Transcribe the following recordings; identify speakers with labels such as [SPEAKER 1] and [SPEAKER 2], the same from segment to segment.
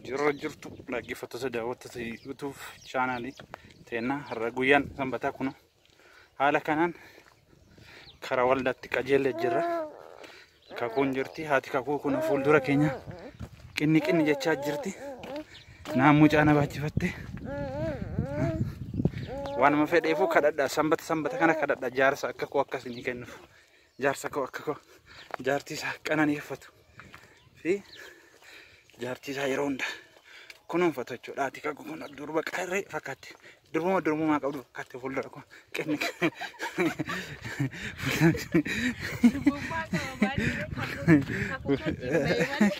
[SPEAKER 1] Jirra jirtu dhaggeeffattoota daawwattoota YouTube chaanaalii teennaa har'a guyyaan sanbataa kun haala kanaan karaa waldaatti qajeellee jirra. Kakuun jirti. Haati kakuu kun fuuldura keenya qinni qinni jechaa jirti. Naan mucaa na baachifatte. Waanuma fedheefuu kadhadha. Sanbata sanbata kana kadhadha. Jaarsa akka koo akka isinii kennuuf. Jaarsa koo akka koo jaartii isaa qananeeffatu fi jaartii isaa yeroo hunda kunuunfatu jechuudha. Haati kakuu kun durba qarree fakkaatti. Durbuma durbumaa qabdu fakkaatti fuuldura koo qinni.
[SPEAKER 2] Durbummaa qaba baay'ee kakuu kan jibbee malee.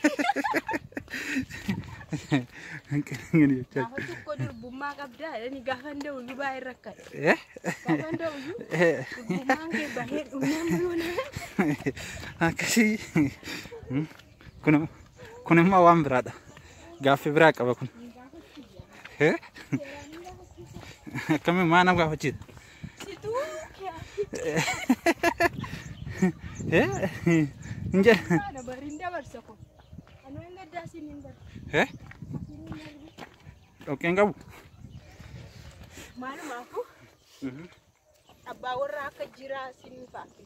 [SPEAKER 1] Qinni jechaa.
[SPEAKER 2] Gaafa tokko durbummaa qabdaa jedhanii gaafa hin da'u baay'ee rakkate. Gaafa hin da'u durbummaan kee bahee dhumnaan biroon.
[SPEAKER 1] Akkasii. Kun kun immoo waan biraadha. Gaaffii biraa qaba kun. Akkamiin maa nama gaafachiisa?
[SPEAKER 2] Situu
[SPEAKER 1] Hin jedhe.
[SPEAKER 2] kana bariin dabarsa kun. Anuu hin gaddaa siin hin darbu.
[SPEAKER 1] Dhoqqeen qabu.
[SPEAKER 2] Maalumaafuu abbaa warraa akka jiraa sinii faake.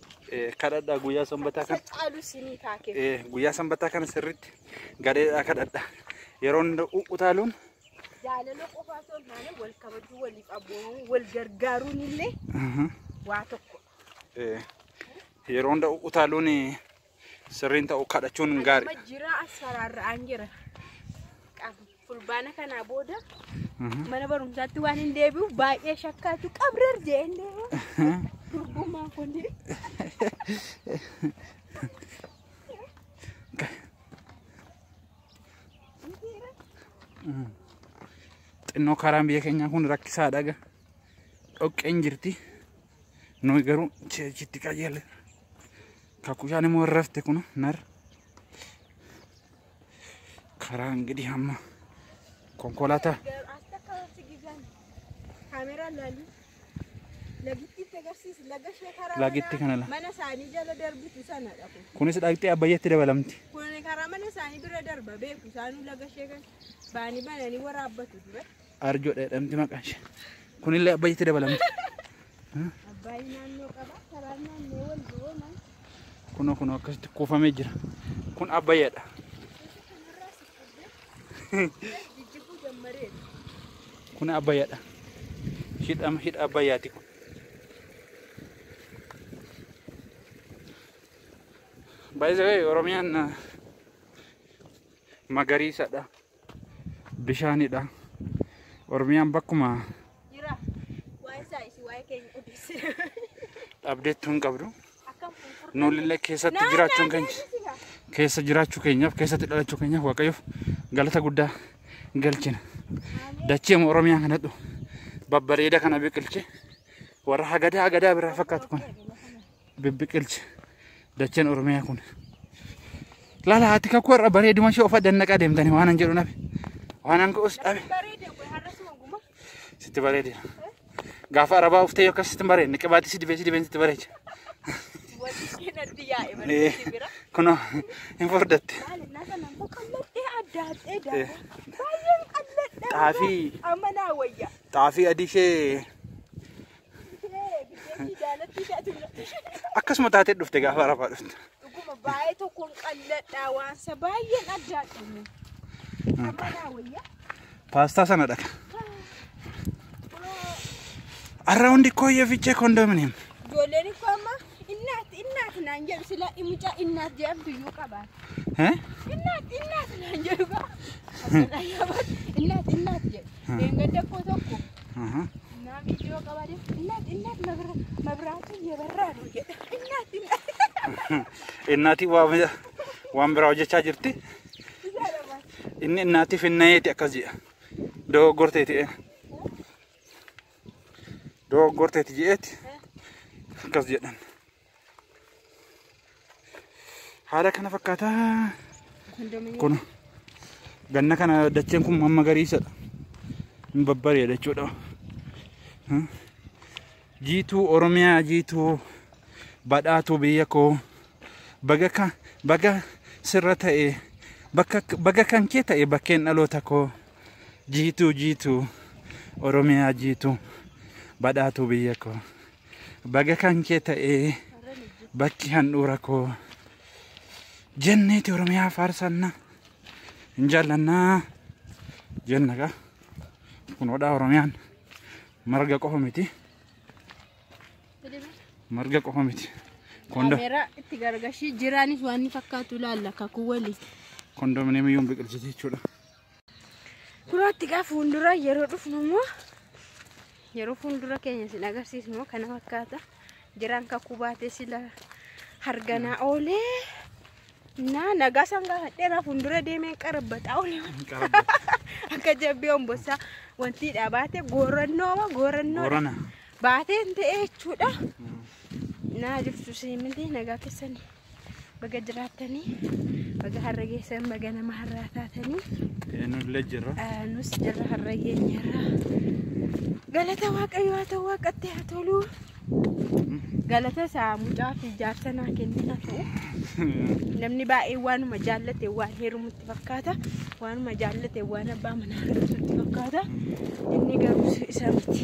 [SPEAKER 1] Kadhadhaa guyyaa sanbataa
[SPEAKER 2] Isa
[SPEAKER 1] kana.
[SPEAKER 2] caalu sinii faake.
[SPEAKER 1] Guyyaa sanbataa kana sirriitti gareedhaa kadhadha. Yeroo hunda utaaluun
[SPEAKER 2] Jaalala qofaa osoo hin taane wal kabajuu, waliif abboomamuu, wal gargaaruun illee waa tokko.
[SPEAKER 1] Yeroo hunda utaaluun sirriin ta'u kadhachuun gaariidha.
[SPEAKER 2] Amma jiraa as faraarra'aan jira. Fulbaana kanaa booda mana barumsaatti waan hin deebi'u baay'ee shakkaatu qabrar jedheen deema. Durbummaan kun.
[SPEAKER 1] Xinnoo karaan biyya keenyaa kun rakkisaadha gaa. Dhoqqeen jirti. Nuyi garuu achitti qajeelle. Kakushaan immoo rafte kun nar. Karaa እንግዲህ amma konkolaataa
[SPEAKER 2] As takka si gigan kaameraan laalu lagitti itti agarsiisi laga ishee karaa
[SPEAKER 1] Lagitti kana la.
[SPEAKER 2] Mana isaanii jala darbitu sanadha kun.
[SPEAKER 1] Kunis dhaqxee Abbayyaatti dabalamti.
[SPEAKER 2] Kun karaa mana isaanii bira darba beeku isaanuu laga ishee kan baanii bananii waraabbatu dura.
[SPEAKER 1] Arjoodha jedhamti maqaan ishee. Kunillee Abbayyaatti dabalamti.
[SPEAKER 2] Abbaayii naannoo qaba karaa naannoo wal goona.
[SPEAKER 1] Kunoo kunoo akkasitti kuufamee jira. Kun Abbayyaadha.
[SPEAKER 2] Kanarraa si qubbee jijjiguu jammareera.
[SPEAKER 1] Kun Abbayyaadha. Hidha hidha Abbayyaati kun. By the way, Oromiyaan magariisadha. Bishaanidha. Oromiyaan bakkuma
[SPEAKER 2] Jira waa'ee isaa isi waa'ee keenya odeessina.
[SPEAKER 1] dhabdeettuu hin qabdu.
[SPEAKER 2] Akkam kun
[SPEAKER 1] Nulillee keessatti jiraachuun keenya keessa jiraachuu keenyaaf keessatti dhalachuu keenyaaf Waaqayyoof galata guddaa galchina. Dachee Oromiyaa kanatu babbareeda kana biqilche warra hagadaa hagadaa biraa fakkaatu kun bibbiqilche dacheen Oromiyaa kun. Laala haati kakuu irra bareeduma ishee ofa dannaqaa deemtanii waan an jedhu nabe. Waan an go'us dhabe.
[SPEAKER 2] Bareede kun har'a suma guma.
[SPEAKER 1] Sitti bareedina. Gaafa arabaa uftee akkas sitti hin bareedne qibaatii si dibee si dibeen sitti bareecha.
[SPEAKER 2] Wanti isheen addi yaa'e bareeddi bira.
[SPEAKER 1] Kunoo hin furdatte.
[SPEAKER 2] Maali naa kana immoo qalladhee adda adda baay'een qalladha.
[SPEAKER 1] Xaafii
[SPEAKER 2] Amma naa wayya.
[SPEAKER 1] xaafii adii ishee
[SPEAKER 2] Biddeenni jaalatti taatu.
[SPEAKER 1] Akkasuma taatee dhufte gaafa arabaa dhufte.
[SPEAKER 2] Dhuguma baay'ee tokkoon qalladha waansa baay'een adda adda. Amma naa wayya.
[SPEAKER 1] Paastaa sana dhaqa. Arraa kooyyee fiichee kondominium.
[SPEAKER 2] Ijoolleen ikkoo amma innaat innaat naan jedhu sila mucaa innaat jedhamtu iyyuu qabaata. Innaat innaat naan jedhu qaba. Innaat innaat jedhu. Eengadda koo tokko naa viidiyoo qabaate innaat innaat mabiraatu yebarraa nu jedha. Innaat innaat.
[SPEAKER 1] Innaatii waan biraa hojjechaa jirti. Inni innaatiif innayeeti akkas jedha. Dogoggorteeti. Dogoggorteeti jedheeti akkas jedhan. Haala kana fakkaataa. Kun ganna kana dacheen kun magariisadha. Hin babbareeda jechuudha. Jiituu Oromiyaa jiituu badhaatuu biyya koo baga ka baga sirra ta'e Bakka kan kee ta'e bakkeen dhaloota koo jiituu jiituu Oromiyaa jiituu badhaatuu biyya koo. Baga kan kee ta'e bakki handhuura koo jenneeti Oromiyaa faarsanna hin jaallannaa jenna gaa. Kun odhaa Oromiyaan marga qofa miti. Marga qofa miti.
[SPEAKER 2] Kaameeraa itti gargashii jiraanis waan inni fakkaatu ilaalla kakuu waliin.
[SPEAKER 1] Kondominiyeemiyyuun biqilchiti jechuudha.
[SPEAKER 2] Kunooti gaa fuuldura yeroo dhufnu immoo yeroo fuuldura keenya isin agarsiisnu immoo kana fakkaata. Jiraan kakuu baatee sila harganaa oolee. Na nagaa san gaafadheeraa fuuldura deemeen qarabbataa oolee. Akka jabbii ombossaa wanti dha baatee goorannoo goorannoo
[SPEAKER 1] Boorana.
[SPEAKER 2] baateen ta'e jechuudha. Na jirtu siimiti nagaa keessanii baga jiraattanii baga har'a geessan baga nama har'aa taatanii.
[SPEAKER 1] Nullee jirra.
[SPEAKER 2] Nus jirra har'a geenyerra. Galata Waaqayyoo haa ta'u waaqatti haa tolu. Galata isaa mucaa fi jaarsa naa kenne haa ta'u. Namni baay'ee waanuma jaallate waan heerumutti fakkaata. Waanuma jaallate waan abbaa manaa argatutti fakkaata. Inni garuu isa miti.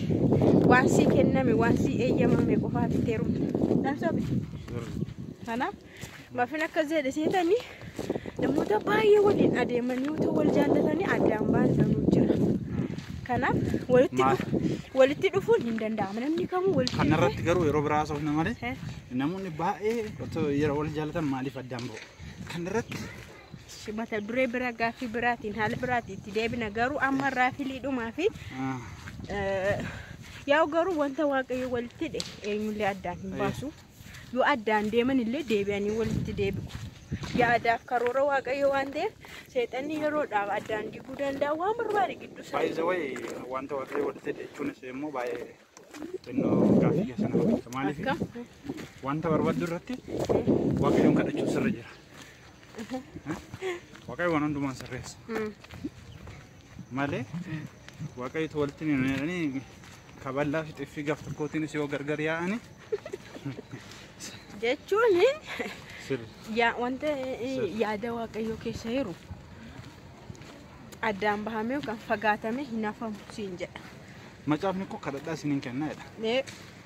[SPEAKER 2] Waan sii kenname waan sii eeyyamame qofaaf itti heerumta. Naan sobe. Kanaaf maafin akkas jedhe seetanii namoota baay'ee waliin adeemanii otoo wal jaallatanii addaan ba'an danuu jira. Kanaaf walitti dhufuun hin danda'amu. Namni kamuu walitti
[SPEAKER 1] Kana irratti garuu yeroo biraa haasofna malee
[SPEAKER 2] dhufee
[SPEAKER 1] namoonni baay'ee otoo yeroo wal jaallatan maaliif addaan ba'u? Kana irratti
[SPEAKER 2] mata duree bira gaaffii biraatiin haala biraatiin itti deebina garuu amma irraa filiidhumaa fi yaa'u garuu wanta Waaqayyo walitti hidhe eenyullee addaan hin baasu. Yoo addaan deeman illee deebi'anii walitti deebi'u. Yaadaaf karoora Waaqayyo waan ta'eef seexanni yeroodhaaf addaan diiguu danda'a waan barbaade gidduu isaa.
[SPEAKER 1] Baay'ee wayii wanta Waaqayyo walitti hidhe jechuunis immoo baay'ee xinnoo gaaffii keessa nama galcha. Maaliif
[SPEAKER 2] Akkam?
[SPEAKER 1] wanta barbaaddu irratti Waaqayyoon kadhachuun sirra jira. Waaqayyo waan hundumaan sirreessa. Malee Waaqayyotu walitti nu jedhanii kaballaa fi xiffii gaaf tokkootiinis yoo gargar yaa'ani
[SPEAKER 2] Jechuun
[SPEAKER 1] sirri.
[SPEAKER 2] wanta yaada Waaqayyoo keessa jiru addaan bahamee yookaan fagaatamee hin hafamu siin jedha.
[SPEAKER 1] Macaafni koo kadhadhaa isiniin kennaa jedha.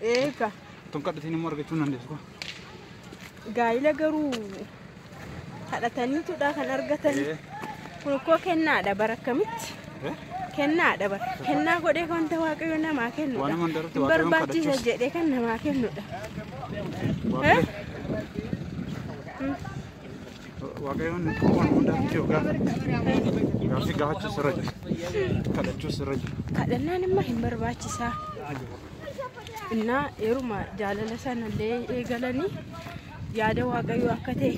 [SPEAKER 2] Eega
[SPEAKER 1] Otoo hin kadhatiin immoo argachuu hin dandeessu koo.
[SPEAKER 2] Gaa'ila garuu kadhataniitudha kan argatanii. Kun koo kennaadha bara akkamitti? Kennaadha bara. Kennaa godhee wanta Waaqayyo namaa kennudha.
[SPEAKER 1] Waan nama hundarratti
[SPEAKER 2] Hin
[SPEAKER 1] Waaqayyoon
[SPEAKER 2] barbaachisa
[SPEAKER 1] kadhachuus.
[SPEAKER 2] jedhee kan namaa kennudha.
[SPEAKER 1] Waaqayyoon waan hundarratti yoo gaaffii gaafachuu sirra jira. Kadhachuu sirra jira.
[SPEAKER 2] Kadhannaan immoo hin barbaachisaa. Innaa yeruma jaalala sanallee eegalanii yaada Waaqayyoo akka ta'e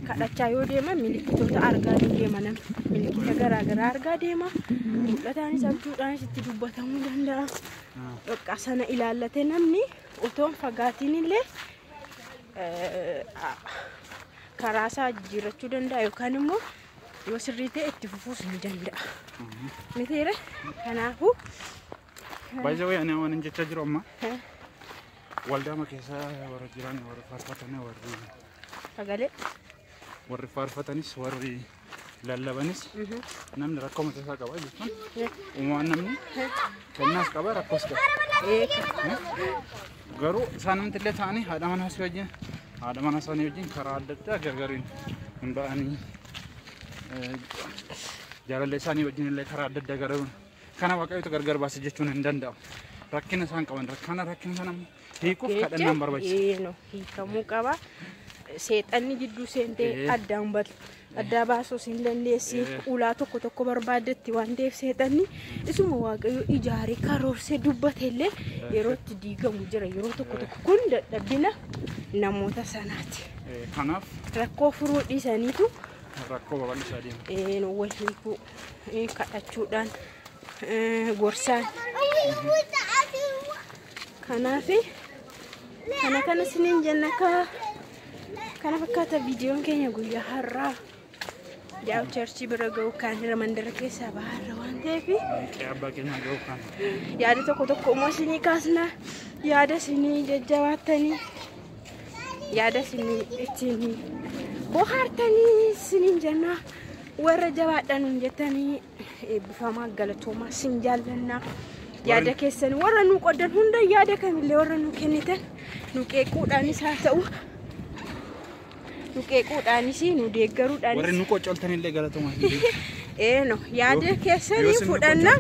[SPEAKER 2] kadhachaa yoo deeman milikkitoota argaa deema namni. Milikkita garaagaraa argaa deema. Mul'ataanis abjuudhaanis itti dubbatamuu danda'a. Bakka sana ilaallatee namni otoo hin fagaatiin illee karaa isaa jijjiirrachuu danda'a yookaan immoo yoo sirrii ta'e itti fufuus ni danda'a. Mitiire? Kanaafuu
[SPEAKER 1] Baay'ee wayii ani waan hin jechaa jiru amma waldaama keessa warra jiran warri faarfatan
[SPEAKER 2] sagalee.
[SPEAKER 1] warri faarfatanis warri lallabanis namni rakkoo mataa isaa qaba jechuun uumamaan namni kennaas qaba rakkoos qaba. Garuu isaanumti illee ta'anii haadha manaa isii wajjin haadha manaa isaanii wajjin karaa adda addaa gargariin hin ba'anii jaalallee isaanii wajjin illee karaa adda addaa gargar kana Waaqayyotu gargar baase jechuun hin danda'amu. Rakkina isaan qaban rakkina rakkina sana hiikuuf kadhannaan barbaachisa.
[SPEAKER 2] Hiikamuu qaba. Seexanni gidduu seentee addaan batu. Addaa baasuus hin dandeessi. Ulaa tokko tokko barbaaddetti waan ta'eef seexanni isuma Waaqayyo ijaaree karoorsee dubbate illee yeroo itti diigamu jira. Yeroo tokko tokko kun dadhabina namoota sanaati.
[SPEAKER 1] Kanaaf
[SPEAKER 2] Rakkoo furuu dhiisaniitu
[SPEAKER 1] rakkoo babal'isaa deema.
[SPEAKER 2] Wal hiikuu kadhachuudhaan gorsaan. Kanaaf kana kana isiniin jenna akka kana fakkaata viidiyoon keenya guyyaa har'aa. Yaa'u churchii bira ga'u kan hira mandara keessaa baharra waan ta'eef
[SPEAKER 1] Qe'ee abbaa keenyaa ga'u kan
[SPEAKER 2] yaada tokko tokko immoo isinii kaasna yaada isinii jajjabaattanii yaada isinii ittiin Bohaartanii isiniin jenna. Warra jabaadhaan nuun jettanii eebbifamaa galatoomaa sin jaallannaa. Yaada keessan warra nu qoddan hunda yaada kamillee warra nu kennitan nu qeequudhaanis haa ta'u nu qeequudhaanis nu deeggaruudhaanis.
[SPEAKER 1] Warri nu qoccoltanillee galatoomaa.
[SPEAKER 2] Eeno yaada keessanii fudhanna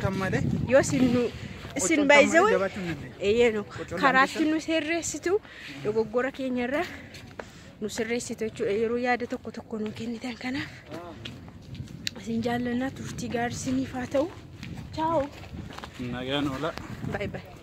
[SPEAKER 2] yoo isin nu isin baay'isawwan eeno karaatti nu sirreessitu dogoggora keenyarra nu sirreessitu jechuudha yeroo yaada tokko tokko nu kennitan kanaaf isin jaallannaa turtii gaarii isiniif haa ta'u. Chaawo.
[SPEAKER 1] Nagaan oola.
[SPEAKER 2] Bye bye.